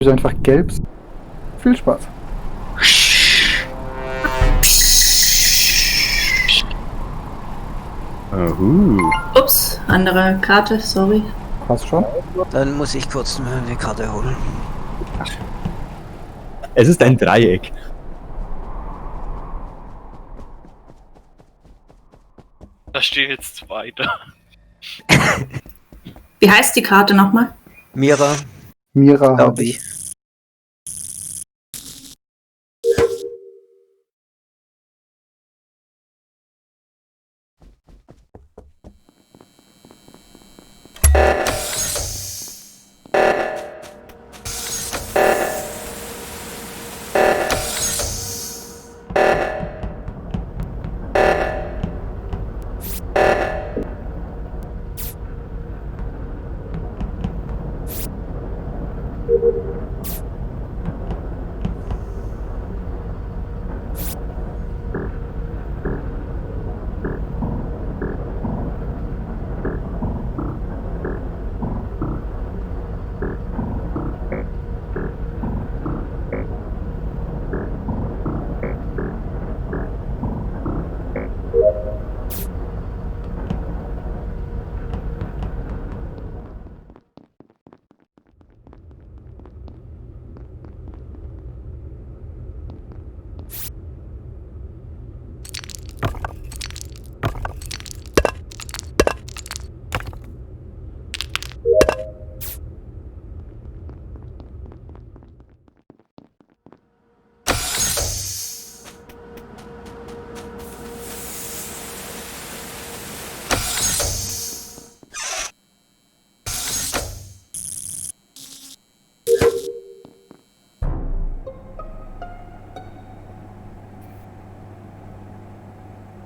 Ich einfach gelb. Viel Spaß. Ups, andere Karte, sorry. Passt schon. Dann muss ich kurz eine Karte holen. Es ist ein Dreieck. Da stehen jetzt zwei da. Wie heißt die Karte nochmal? Mira, Mira glaube habe ich. ich.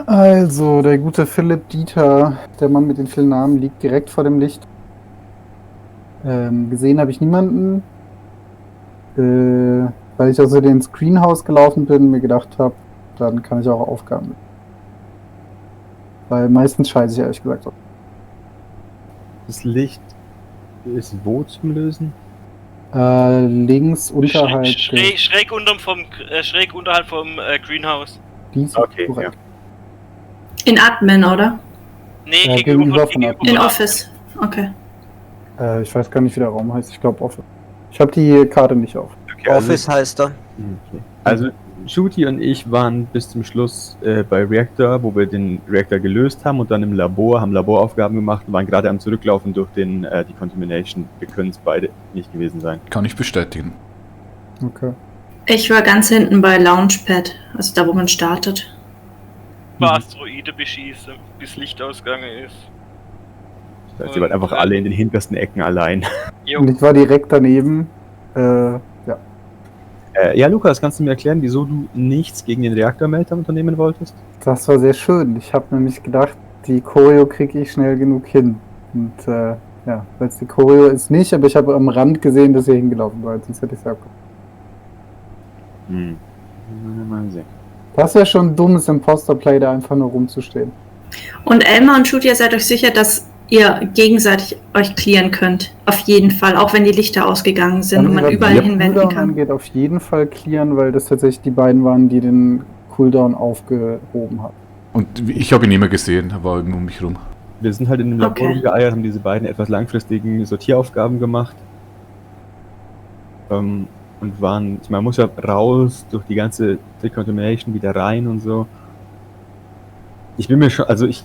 Also, der gute Philipp Dieter, der Mann mit den vielen Namen, liegt direkt vor dem Licht. Gesehen habe ich niemanden. Weil ich also ins Greenhouse gelaufen bin, mir gedacht habe, dann kann ich auch Aufgaben. Weil meistens scheiße ich ehrlich gesagt. Das Licht ist wo zum Lösen? Links unterhalb Schräg unterhalb vom Greenhouse. dies Okay, korrekt. In Admin, oder? Nee, gegenüber von Admin. In Office. Okay. Ich weiß gar nicht, wie der Raum heißt. Ich glaube Office. Ich habe die Karte nicht auf. Okay, also, Office heißt er. okay. Also Shooty und ich waren bis zum Schluss bei Reactor, wo wir den Reactor gelöst haben und dann im Labor, haben Laboraufgaben gemacht und waren gerade am Zurücklaufen durch die Contamination. Wir können es beide nicht gewesen sein. Kann ich bestätigen. Okay. Ich war ganz hinten bei Launchpad, also da, wo man startet. Asteroide beschießen, bis Licht ausgegangen ist. Das heißt, ihr wart einfach alle in den hintersten Ecken allein. Jo. Und ich war direkt daneben. Ja. Ja, Lukas, kannst du mir erklären, wieso du nichts gegen den Reaktormelter unternehmen wolltest? Das war sehr schön. Ich habe nämlich gedacht, die Choreo kriege ich schnell genug hin. Und ja, weil es die Choreo ist nicht, aber ich habe am Rand gesehen, dass ihr hingelaufen seid, sonst hätte ich es abgekommen. Mal sehen. Das wäre schon ein dummes Imposter-Play, da einfach nur rumzustehen. Und Elmar und Shoot, ihr seid euch sicher, dass ihr gegenseitig euch clearen könnt. Auf jeden Fall, auch wenn die Lichter ausgegangen sind und man überall hinwenden kann. Geht auf jeden Fall clearen, weil das tatsächlich die beiden waren, die den Cooldown aufgehoben haben. Und ich habe ihn nicht mehr gesehen, er war irgendwo um mich rum. Wir sind halt in dem Labor Okay. geeiert, haben diese beiden etwas langfristigen Sortieraufgaben gemacht. Und waren, man muss ja raus durch die ganze Decontamination wieder rein und so. Ich bin mir schon, also ich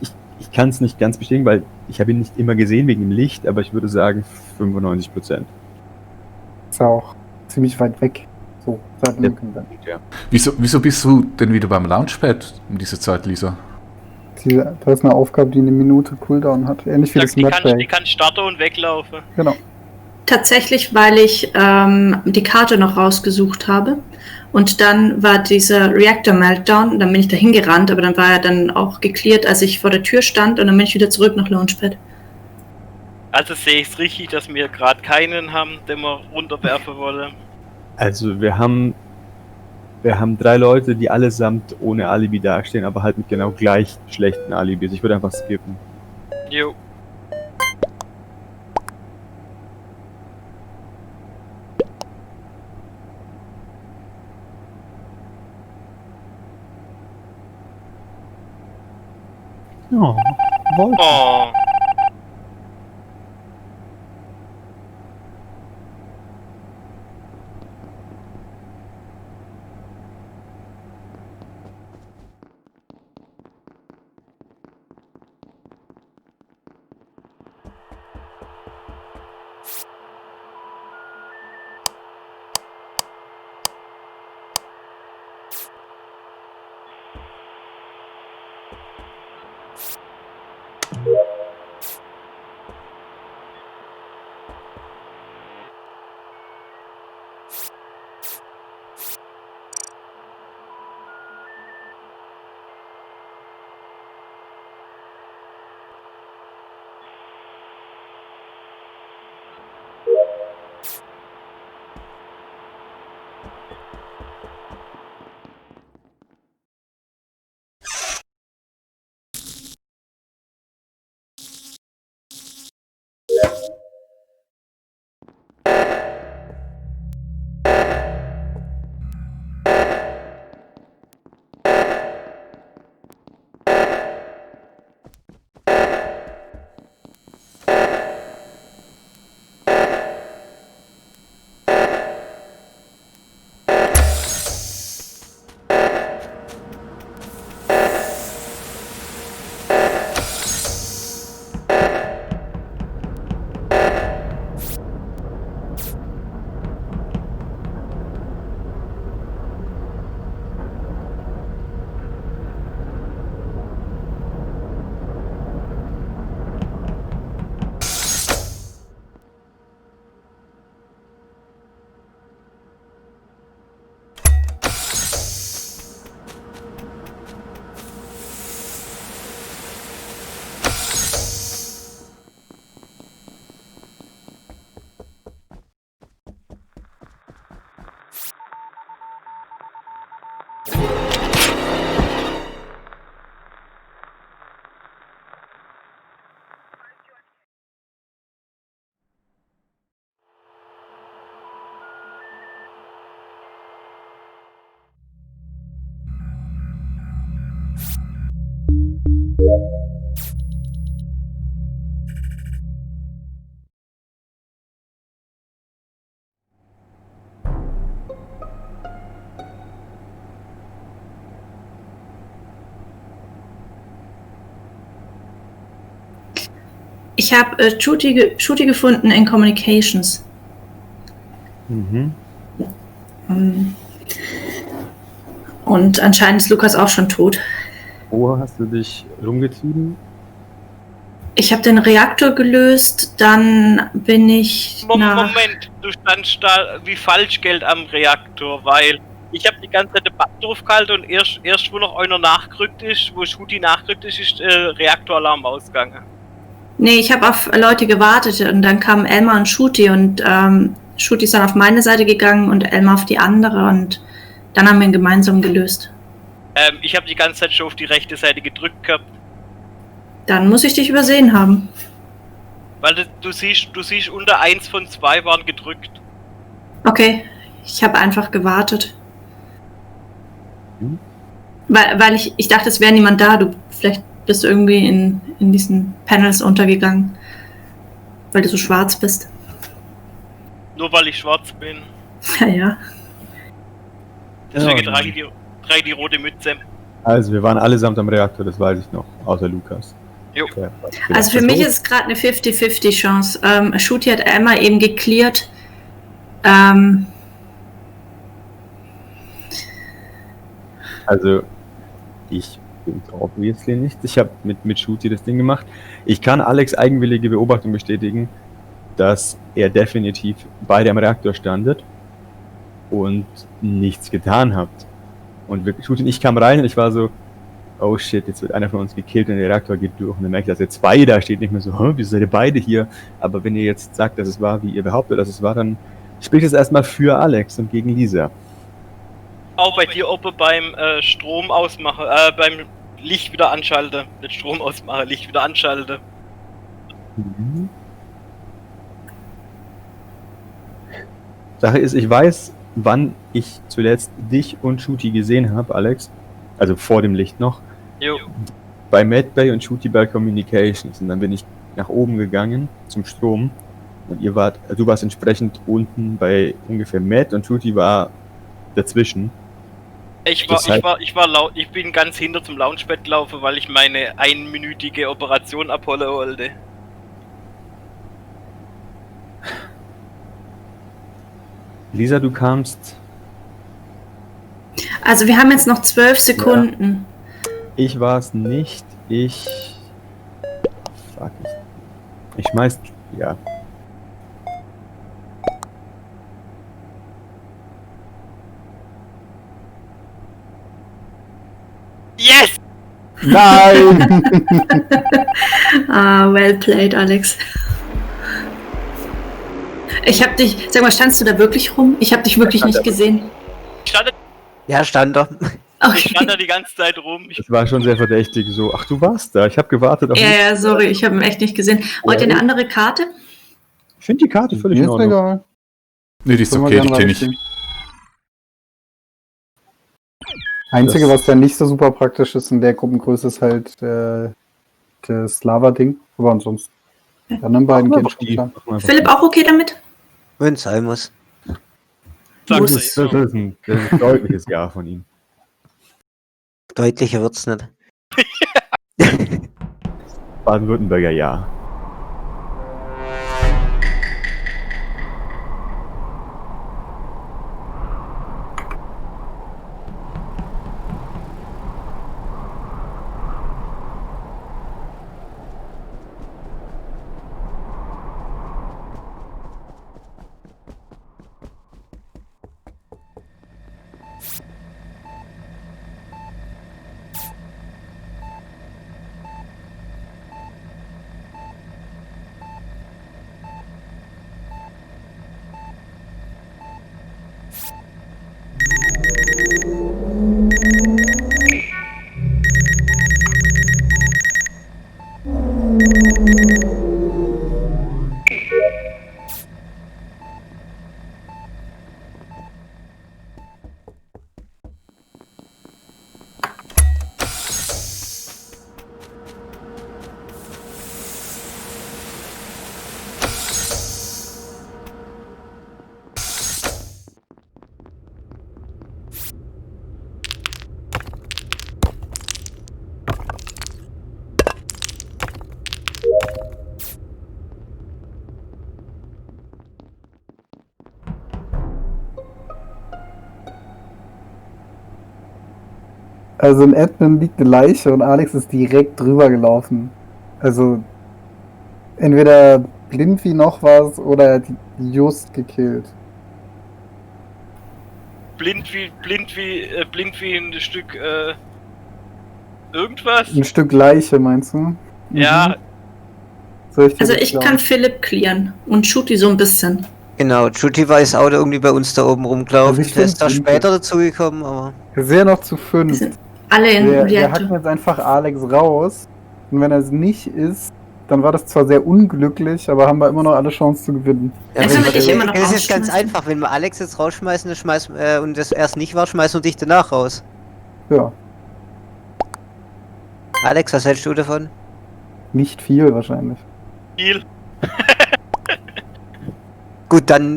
kann es nicht ganz bestätigen, weil ich habe ihn nicht immer gesehen wegen dem Licht, aber ich würde sagen 95%. Ist ja auch ziemlich weit weg. So, seit dem Konvent. Ja. Wieso bist du denn wieder beim Launchpad um diese Zeit, Lisa? Da ist eine Aufgabe, die eine Minute Cooldown hat. Ähnlich wie das Die Map-Break. kann starten und weglaufen. Genau. Tatsächlich, weil ich die Karte noch rausgesucht habe. Und dann war dieser Reactor-Meltdown, dann bin ich da hingerannt, aber dann war er dann auch gecleart, als ich vor der Tür stand und dann bin ich wieder zurück nach Launchpad. Also sehe ich es richtig, dass wir gerade keinen haben, den wir runterwerfen wollen. Also wir haben 3 Leute, die allesamt ohne Alibi dastehen, aber halt mit genau gleich schlechten Alibis. Ich würde einfach skippen. Jo. Oh, wollte. Oh. Ich habe Shooty gefunden in Communications. Mhm. Und anscheinend ist Lukas auch schon tot. Wo hast du dich rumgetrieben? Ich habe den Reaktor gelöst, dann bin ich Moment, du standst da wie Falschgeld am Reaktor, weil ich habe die ganze Zeit den Button drauf gehalten und erst wo noch einer nachgerückt ist, wo Shooty nachgerückt ist Reaktoralarm ausgegangen. Nee, ich habe auf Leute gewartet und dann kamen Elmar und Shooty und Shooty ist dann auf meine Seite gegangen und Elmar auf die andere und dann haben wir ihn gemeinsam gelöst. Ich habe die ganze Zeit schon auf die rechte Seite gedrückt gehabt. Dann muss ich dich übersehen haben. Weil du siehst unter 1 von 2 waren gedrückt. Okay, ich habe einfach gewartet. Hm? Weil ich dachte, es wäre niemand da. Vielleicht bist du irgendwie in diesen Panels untergegangen. Weil du so schwarz bist. Nur weil ich schwarz bin. Ja. Deswegen trage ich die rote Mütze. Also, wir waren allesamt am Reaktor, das weiß ich noch, außer Lukas. Jo. Also für mich ist es gerade eine 50-50 Chance. Shooty hat einmal eben geklärt. Also, ich bin obviously nicht. Ich habe mit Shooty das Ding gemacht. Ich kann Alex' eigenwillige Beobachtung bestätigen, dass er definitiv beide am Reaktor standet und nichts getan hat. Und Shooty und ich kam rein und ich war so, oh shit, jetzt wird einer von uns gekillt und der Reaktor geht durch. Und dann merke ich, dass jetzt zwei da steht, nicht mehr so, wieso seid ihr beide hier? Aber wenn ihr jetzt sagt, dass es war, wie ihr behauptet, dass es war, dann spricht es erstmal für Alex und gegen Lisa. Auch bei dir oben beim Strom ausmachen, beim Licht wieder anschalten. Nicht Strom ausmachen, Licht wieder anschalten. Mhm. Sache ist, ich weiß, wann ich zuletzt dich und Shooty gesehen habe, Alex. Also vor dem Licht noch. Jo. bei Medbay und Shooty bei Communications. Und dann bin ich nach oben gegangen zum Strom. Und du warst entsprechend unten bei ungefähr Med und Shooty war dazwischen. Ich bin ganz hinter zum Launchpad gelaufen, weil ich meine einminütige Operation abholen wollte. Lisa, du kamst. Also wir haben jetzt noch 12 Sekunden. Ich war es nicht. Ich schmeiß. Ja. Yes! Nein! Well played, Alex. Ich hab dich, sag mal, standst du da wirklich rum? Ich hab dich wirklich nicht gesehen. Ja, stand er. Ich stand da die ganze Zeit rum. Das war schon sehr verdächtig. So, ach, du warst da. Ich habe gewartet auf dich. Ja, sorry, ich habe ihn echt nicht gesehen. Wollt ihr eine andere Karte? Ich finde die Karte völlig Mir in ist Ordnung. egal. Nee, die ist Können wir okay, die gerne kenne ich. weiterziehen. Einzige, was ja nicht so super praktisch ist in der Gruppengröße, ist halt das Lava-Ding. Aber ansonsten. Die anderen beiden gehen schon klar. Philipp auch okay damit? Wenn es sein muss. Das ist ein deutliches Ja von ihm. Deutlicher wird's nicht. Baden-Württemberger Ja. Also in Admin liegt eine Leiche und Alex ist direkt drüber gelaufen. Also entweder Blindvi noch was oder er hat die just gekillt. Blind wie ein Stück, irgendwas? Ein Stück Leiche, meinst du? Mhm. Ja, Soll ich dir Also das ich glauben? kann Philipp clearen und Shooty so ein bisschen. Genau, Juti war das Auto irgendwie bei uns da oben rumgelaufen. Also ich Der ist da find- später dazugekommen, aber. Wir sind ja noch zu Wir 5. sind alle in Wir hacken Reaktor. jetzt einfach Alex raus. Und wenn er es nicht ist, dann war das zwar sehr unglücklich, aber haben wir immer noch alle Chancen zu gewinnen. Ja, Dann können wir dich immer noch das ist ganz rausschmeißen. einfach. Wenn wir Alex jetzt rausschmeißen und das erst nicht war, schmeißen wir dich danach raus. Ja, Alex, was hältst du davon? nicht viel wahrscheinlich. viel. Gut, dann,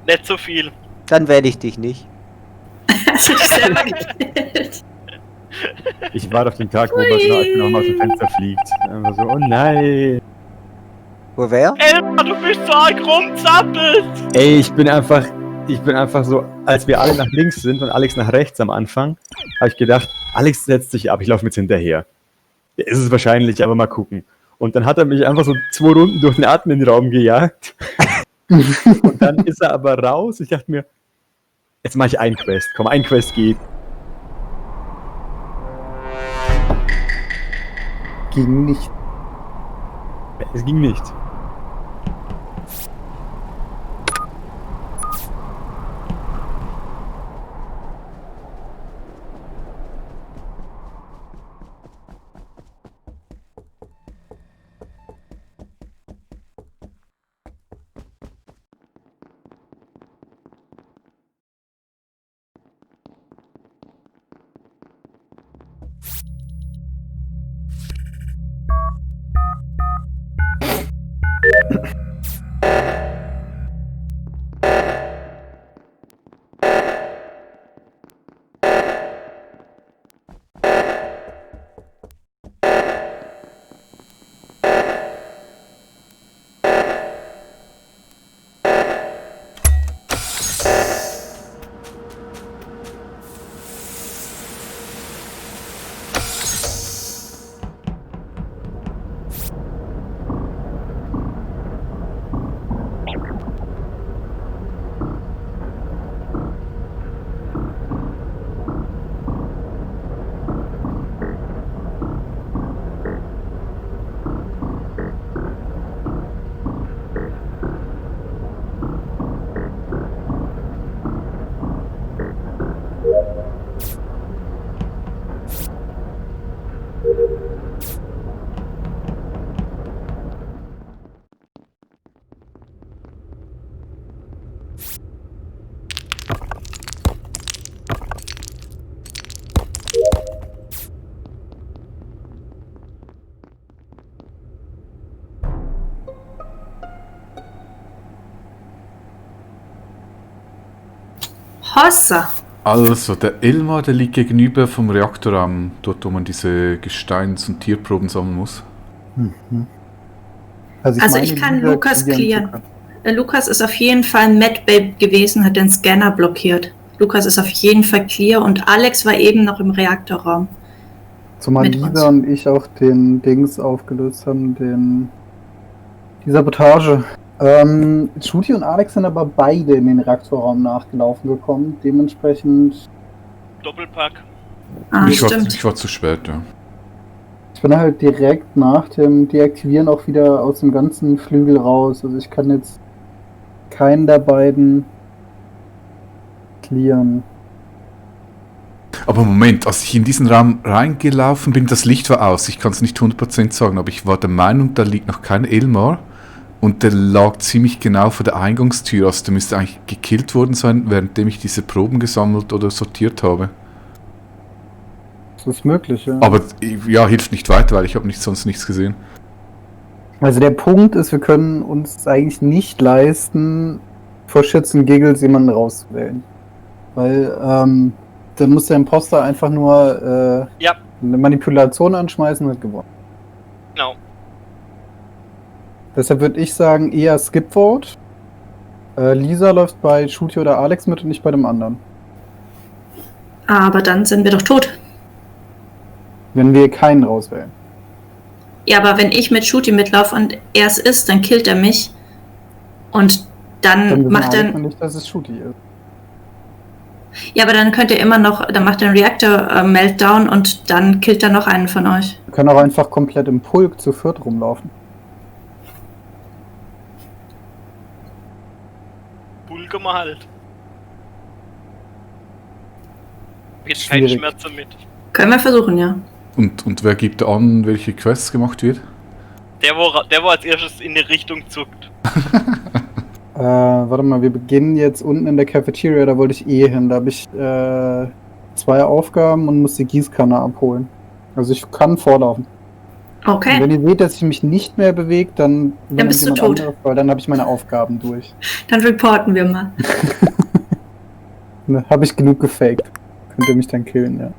Nicht so viel. dann wähle ich dich nicht. Hast du dich selber gekillt? Ich warte auf den Tag, wo man noch mal aus dem Fenster fliegt. Einfach so, oh nein. Wo wer? Elmar, du bist so arg rumzappelt! Ey, ich bin einfach so, als wir alle nach links sind und Alex nach rechts am Anfang, habe ich gedacht, Alex setzt sich ab, ich laufe mit hinterher. Ja, ist es wahrscheinlich, aber mal gucken. Und dann hat er mich einfach so 2 Runden durch den Adminraum gejagt. Und dann ist er aber raus. Ich dachte mir, jetzt mache ich ein Quest. Komm, ein Quest geht. Ging nicht. Es ging nicht. Hossa. Also, der Elmar, der liegt gegenüber vom Reaktorraum, dort wo man diese Gesteins- und Tierproben sammeln muss. Also ich kann Lisa Lukas clearen zu clearen. können. Lukas ist auf jeden Fall Medbay gewesen, hat den Scanner blockiert. Lukas ist auf jeden Fall clear und Alex war eben noch im Reaktorraum. Zumal Mit Lisa uns. und ich auch den Dings aufgelöst haben, die Sabotage. Shooty und Alex sind aber beide in den Reaktorraum nachgelaufen gekommen. Dementsprechend, Doppelpack. Ah, ich stimmt. war zu spät, ja. ich bin halt direkt nach dem Deaktivieren auch wieder aus dem ganzen Flügel raus. Also ich kann jetzt keinen der beiden clearen. Aber Moment, als ich in diesen Raum reingelaufen bin, das Licht war aus. Ich kann es nicht 100% sagen, aber ich war der Meinung, da liegt noch kein Elmar. Und der lag ziemlich genau vor der Eingangstür. Also der müsste eigentlich gekillt worden sein, währenddem ich diese Proben gesammelt oder sortiert habe. Das ist möglich, ja. Aber ja, hilft nicht weiter, weil ich habe sonst nichts gesehen. Also der Punkt ist, wir können uns eigentlich nicht leisten, vor Shits und Giggles jemanden rauszuwählen. Weil dann muss der Imposter einfach nur Ja, eine Manipulation anschmeißen und hat gewonnen. genau. Deshalb würde ich sagen, eher Skip Vote. Lisa läuft bei Shooty oder Alex mit und nicht bei dem anderen. Aber dann sind wir doch tot. Wenn wir keinen rauswählen. Ja, aber wenn ich mit Shooty mitlaufe und er es ist, dann killt er mich. Und Dann dann wissen macht Alex er. und nicht, dass es Shooty ist. Ja, aber dann könnt ihr immer noch. Dann macht er einen Reactor-Meltdown und dann killt er noch einen von euch. Wir können auch einfach komplett im Pulk zu viert rumlaufen. Bulge mal halt. Jetzt kein Schwierig. Schmerz damit. Können wir versuchen, ja. Und wer gibt an, welche Quests gemacht wird? Der, wo als erstes in die Richtung zuckt. Warte mal, wir beginnen jetzt unten in der Cafeteria, da wollte ich eh hin. Da habe ich 2 Aufgaben und muss die Gießkanne abholen. Also ich kann vorlaufen. Und Okay. wenn ihr seht, dass ich mich nicht mehr bewege, dann Dann bist du jemand tot. anderes, weil dann habe ich meine Aufgaben durch. Dann reporten wir mal. Ne, habe ich genug gefaked. Könnt ihr mich dann killen, ja.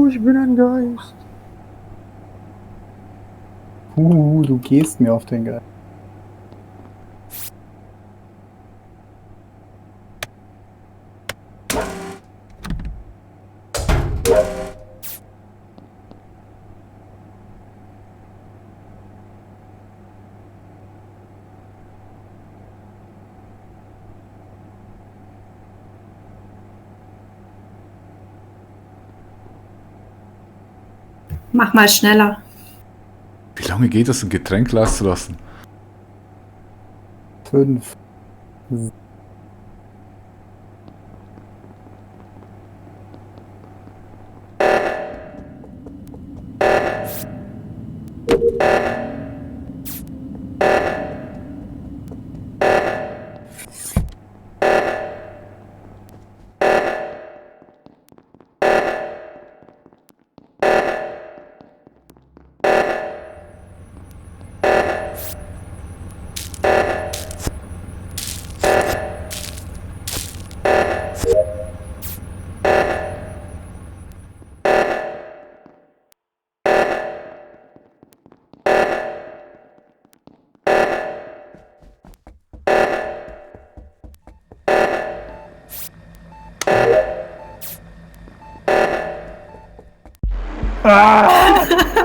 Ich bin ein Geist. Du gehst mir auf den Geist. Mach mal schneller. Wie lange geht das, ein Getränk loszulassen? 5.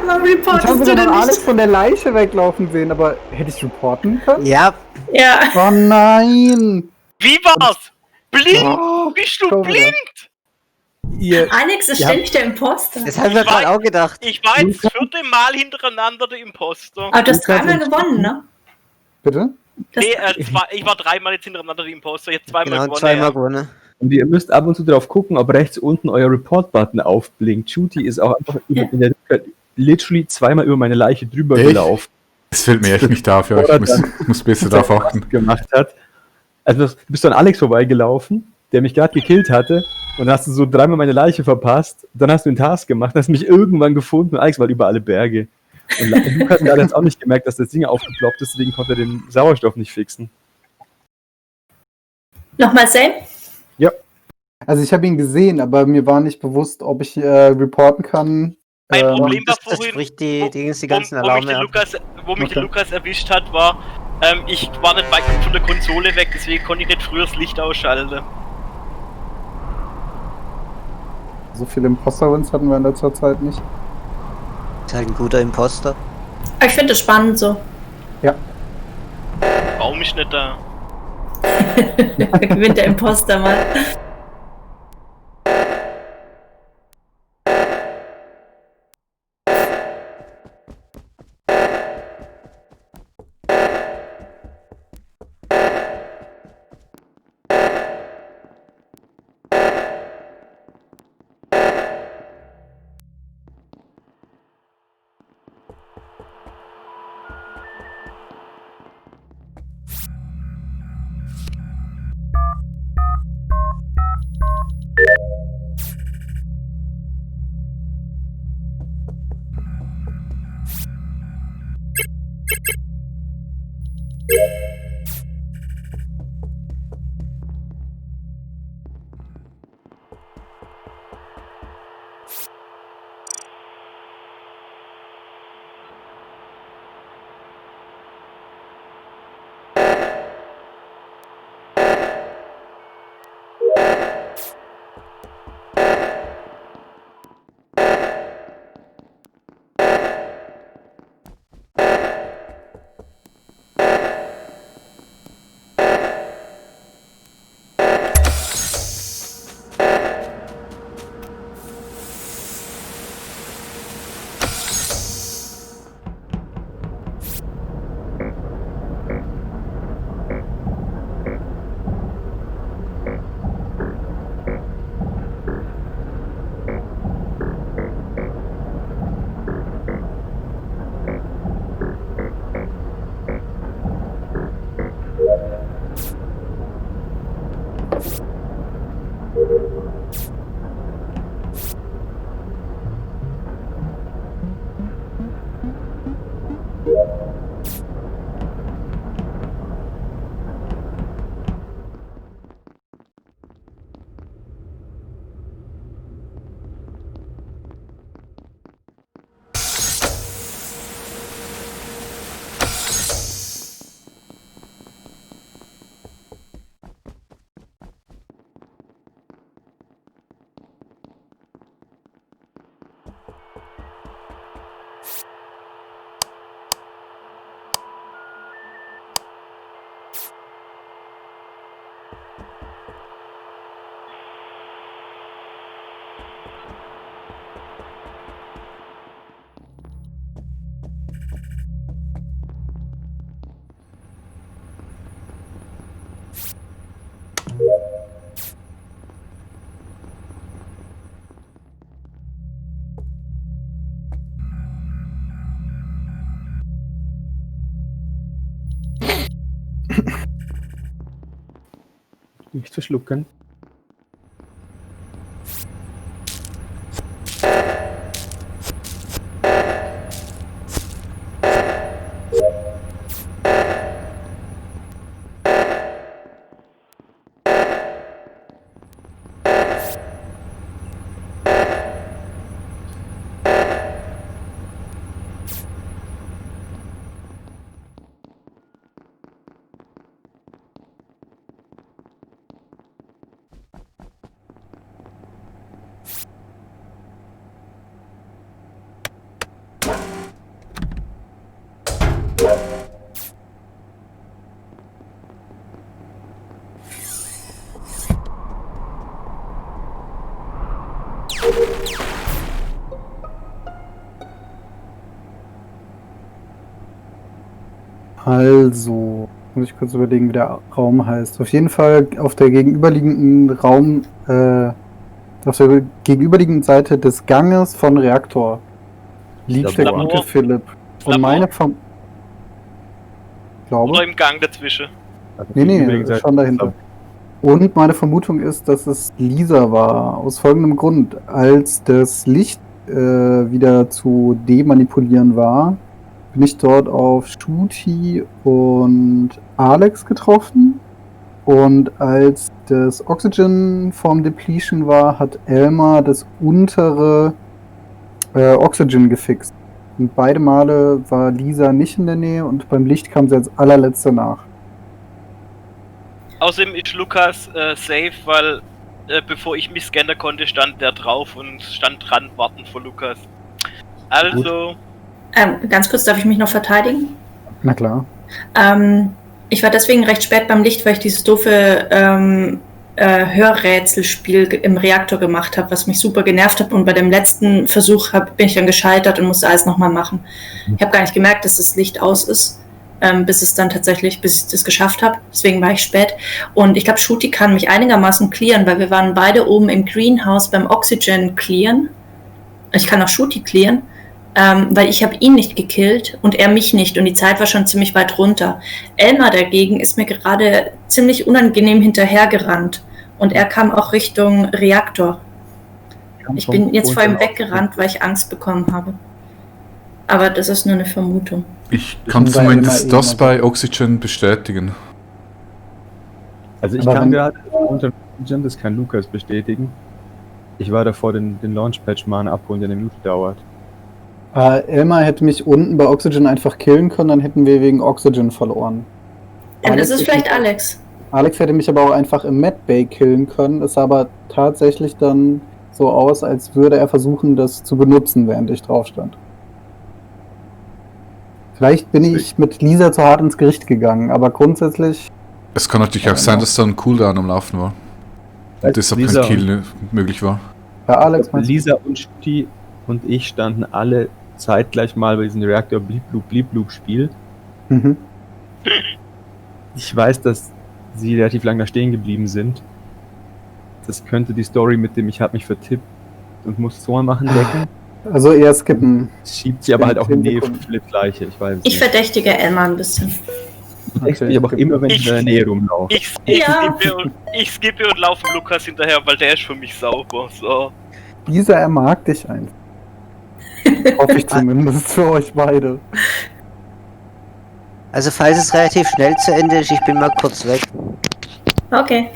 Warum Ich reportest habe du sogar denn noch Alex nicht? von der Leiche weglaufen sehen, aber hätte ich reporten können? Ja, Ja. Oh nein! Wie war's? Blind? Oh, Bist du schon wieder. blind? Ihr, Alex ist Ja. ständig der Imposter. das haben wir Ich gerade weiß- auch gedacht. Ich war jetzt das 4. Mal hintereinander der Imposter. Aber du hast Lukas dreimal und- gewonnen, ne? bitte? Das, Nee, ich war 3-mal jetzt hintereinander der Imposter, jetzt zweimal Genau, gewonnen. zweimal ja. gewonnen. Und ihr müsst ab und zu drauf gucken, ob rechts unten euer Report-Button aufblinkt. Shooty ist auch einfach Ja. in der literally zweimal über meine Leiche drüber Echt? gelaufen. Es fällt mir echt nicht auf, ja. Ich muss besser darauf achten. Gemacht hat. Also du bist an Alex vorbeigelaufen, der mich gerade gekillt hatte. Und dann hast du so dreimal meine Leiche verpasst. Dann hast du den Task gemacht, hast mich irgendwann gefunden. Und Alex war über alle Berge. Und Lukas hat jetzt auch nicht gemerkt, dass das Ding aufgeploppt ist, deswegen konnte er den Sauerstoff nicht fixen. Nochmal Sam? Ja. Also ich habe ihn gesehen, aber mir war nicht bewusst, ob ich reporten kann. Mein Problem war Das vorhin, spricht die ganzen Alarme ab. wo mich Okay. der Lukas erwischt hat, war, ich war nicht weit von der Konsole weg, deswegen konnte ich nicht früher das Licht ausschalten. So viele Imposter-Wins hatten wir in letzter Zeit nicht. Ist halt ein guter Imposter. Aber ich finde es spannend so. Warum ist nicht da? Da gewinnt der Imposter mal. Nicht verschlucken. Also, muss ich kurz überlegen, wie der Raum heißt. Auf jeden Fall auf der gegenüberliegenden auf der gegenüberliegenden Seite des Ganges von Reaktor liegt der Labor. gute Philipp. Und Labor? meine glaube. Oder im Gang dazwischen. Also Nee, gegenüberliegend schon dahinter. Und meine Vermutung ist, dass es Lisa war. Aus folgendem Grund. Als das Licht wieder zu demanipulieren war, bin ich dort auf Shooty und Alex getroffen. Und als das Oxygen vom Depletion war, hat Elmar das untere Oxygen gefixt. Und beide Male war Lisa nicht in der Nähe und beim Licht kam sie als allerletzte nach. Außerdem ist Lukas safe, weil bevor ich mich scannen konnte, stand der drauf und stand dran, warten vor Lukas. Also... Ganz kurz, darf ich mich noch verteidigen? Na klar. Ich war deswegen recht spät beim Licht, weil ich dieses doofe Hörrätselspiel im Reaktor gemacht habe, was mich super genervt hat. Und bei dem letzten Versuch bin ich dann gescheitert und musste alles nochmal machen. Ich habe gar nicht gemerkt, dass das Licht aus ist, bis ich das geschafft habe. Deswegen war ich spät. Und ich glaube, Shooty kann mich einigermaßen clearen, weil wir waren beide oben im Greenhouse beim Oxygen clearen. Ich kann auch Shooty clearen. Weil ich habe ihn nicht gekillt und er mich nicht und die Zeit war schon ziemlich weit runter. Elmar dagegen ist mir gerade ziemlich unangenehm hinterhergerannt und er kam auch Richtung Reaktor. Ich bin jetzt vor ihm weggerannt, weil ich Angst bekommen habe. Aber das ist nur eine Vermutung. Ich kann zumindest das bei Oxygen bestätigen. Also ich kann gerade unter Oxygen, das kann Lukas bestätigen. Ich war davor den Launchpad mal abholen, der eine Minute dauert. Elmar hätte mich unten bei Oxygen einfach killen können, dann hätten wir wegen Oxygen verloren. Das ist vielleicht Alex. Alex hätte mich aber auch einfach im Medbay killen können. Es sah aber tatsächlich dann so aus, als würde er versuchen, das zu benutzen, während ich drauf stand. Vielleicht bin ich mit Lisa zu hart ins Gericht gegangen, aber grundsätzlich... Es kann natürlich auch sein, dass da ein Cooldown am Laufen war. Und deshalb kein Kill möglich war. Ja, Alex, Lisa und Shooty und ich standen alle zeitgleich mal bei diesem Reaktor Bleep Spiel. Mhm. Ich weiß, dass sie relativ lange da stehen geblieben sind. Das könnte die Story mit dem ich habe mich vertippt und muss so machen decken. Also eher skippen. Schiebt sie aber halt auch in die Nähe von Flip gleiche. Ich verdächtige Elmar ein bisschen. Ich aber auch immer, wenn ich in der Nähe rumlaufe. Ich skippe und laufe Lukas hinterher, weil der ist für mich sauber. So. Lisa, er mag dich einfach. Hoffe ich zumindest für euch beide. Also falls es relativ schnell zu Ende ist, ich bin mal kurz weg. Okay.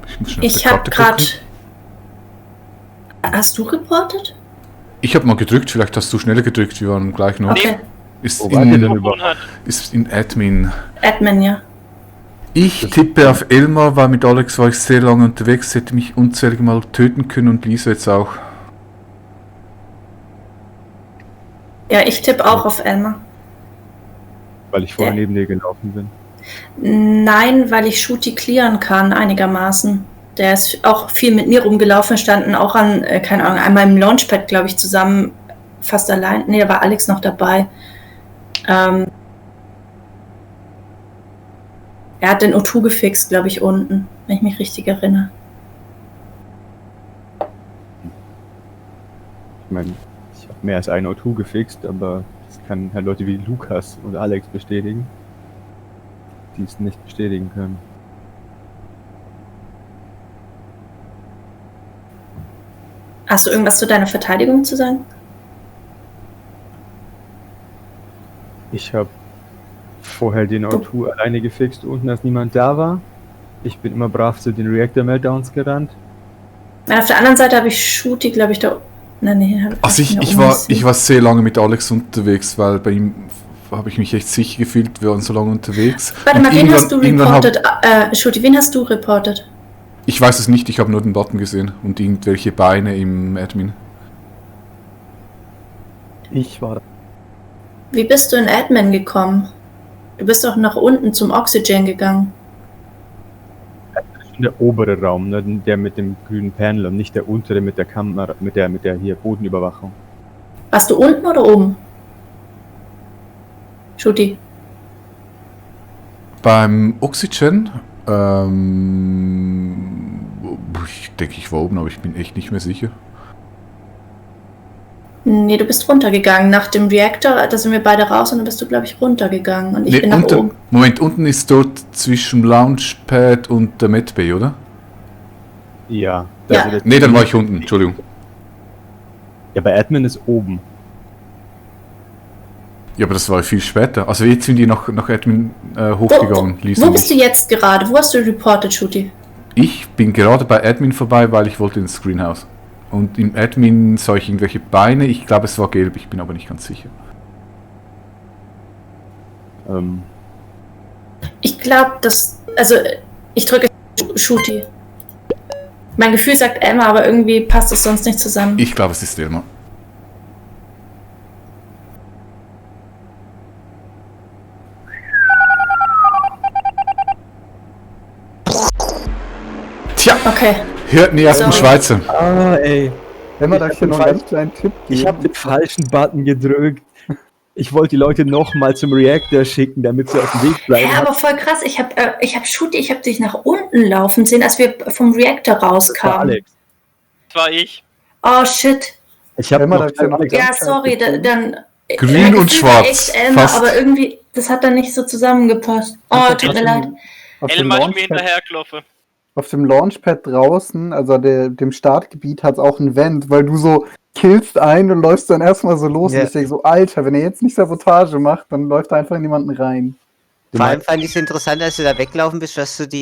Ich muss schnell auf Ich der habe Karte gerade. gucken. Hast du reportet? Ich habe mal gedrückt, vielleicht hast du schneller gedrückt, wir waren gleich noch. Okay. Ist Wo wart ihr denn in, überhaupt? Hat. ist in Admin. Admin, ja. Ich tippe auf Elmar, weil mit Alex war ich sehr lange unterwegs, hätte mich unzählige Mal töten können und Lisa jetzt auch. Ja, ich tippe auch auf Elmar. Weil ich vorher Ja. neben dir gelaufen bin. Nein, weil ich Shooty clearen kann, einigermaßen. Der ist auch viel mit mir rumgelaufen, standen auch an, keine Ahnung, einmal im Launchpad, glaube ich, zusammen, fast allein. Ne, da war Alex noch dabei. Er hat den O2 gefixt, glaube ich, unten, wenn ich mich richtig erinnere. Ich meine, ich habe mehr als ein O2 gefixt, aber das kann halt Leute wie Lukas und Alex bestätigen, die es nicht bestätigen können. Hast du irgendwas zu deiner Verteidigung zu sagen? Ich habe vorher den O2 alleine gefixt, unten als niemand da war. Ich bin immer brav zu den Reactor-Meltdowns gerannt. Auf der anderen Seite habe ich Shooty, glaube ich, da. Nee, Also ich war sehr lange mit Alex unterwegs, weil bei ihm habe ich mich echt sicher gefühlt, wir waren so lange unterwegs. Warte Und mal, wen hast du irgendwann reportet? Shooty, wen hast du reportet? Ich weiß es nicht, ich habe nur den Button gesehen und irgendwelche Beine im Admin. Ich war da. Wie bist du in Admin gekommen? Du bist doch nach unten zum Oxygen gegangen. Der obere Raum, ne, der mit dem grünen Panel und nicht der untere mit der Kamera, mit der hier Bodenüberwachung. Warst du unten oder oben? Shooty. Beim Oxygen, ich denke, ich war oben, aber ich bin echt nicht mehr sicher. Nee, du bist runtergegangen. Nach dem Reactor, da sind wir beide raus und dann bist du, glaube ich, runtergegangen. Und ich bin nach oben. Moment, unten ist dort zwischen Launchpad und der Medbay, oder? Ja. Ja. Also Nee, dann war ich unten, Entschuldigung. Ja, bei Admin ist oben. Ja, aber das war viel später. Also jetzt sind die nach Admin hochgegangen, Lisa Wo und bist ich. du jetzt gerade? Wo hast du reported, Shooty? Ich bin gerade bei Admin vorbei, weil ich wollte ins Screenhouse. Und im Admin sah ich irgendwelche Beine, ich glaube es war gelb, ich bin aber nicht ganz sicher. Ich glaube, dass. Also, ich drücke Shooty. Mein Gefühl sagt Emma, aber irgendwie passt es sonst nicht zusammen. Ich glaube es ist Elmar. Tja, Okay. hört nie auf den Sorry. Schweizer. Ah, ey. Wenn man da Ich hier hab noch einen den ganz kleinen Tipp Ich habe geben. den falschen Button gedrückt. Ich wollte die Leute nochmal zum Reactor schicken, damit sie auf dem Weg bleiben. Ja, aber voll krass. Ich hab Shooty, ich habe dich nach unten laufen sehen, als wir vom Reactor Das war rauskamen. Alex. Das war ich. Oh shit. Ich habe Wenn man noch das ja noch Alex. Ja, Ganz sorry, klein dann. Grün mein und Gefühl war schwarz, echt Elmar, fast. aber irgendwie, das hat dann nicht so zusammengepasst. Oh, tut mir leid. Auf dem Elmar ist mir Launchpad, hinterhergelaufen. auf dem Launchpad draußen, also dem Startgebiet, hat es auch ein Vent, weil du so killst einen und läufst dann erstmal so los. Ja. Und ich denke so, Alter, wenn er jetzt nicht Sabotage macht, dann läuft da einfach in jemanden rein. Vor allem fand ich es interessant, als du da weglaufen bist, dass du die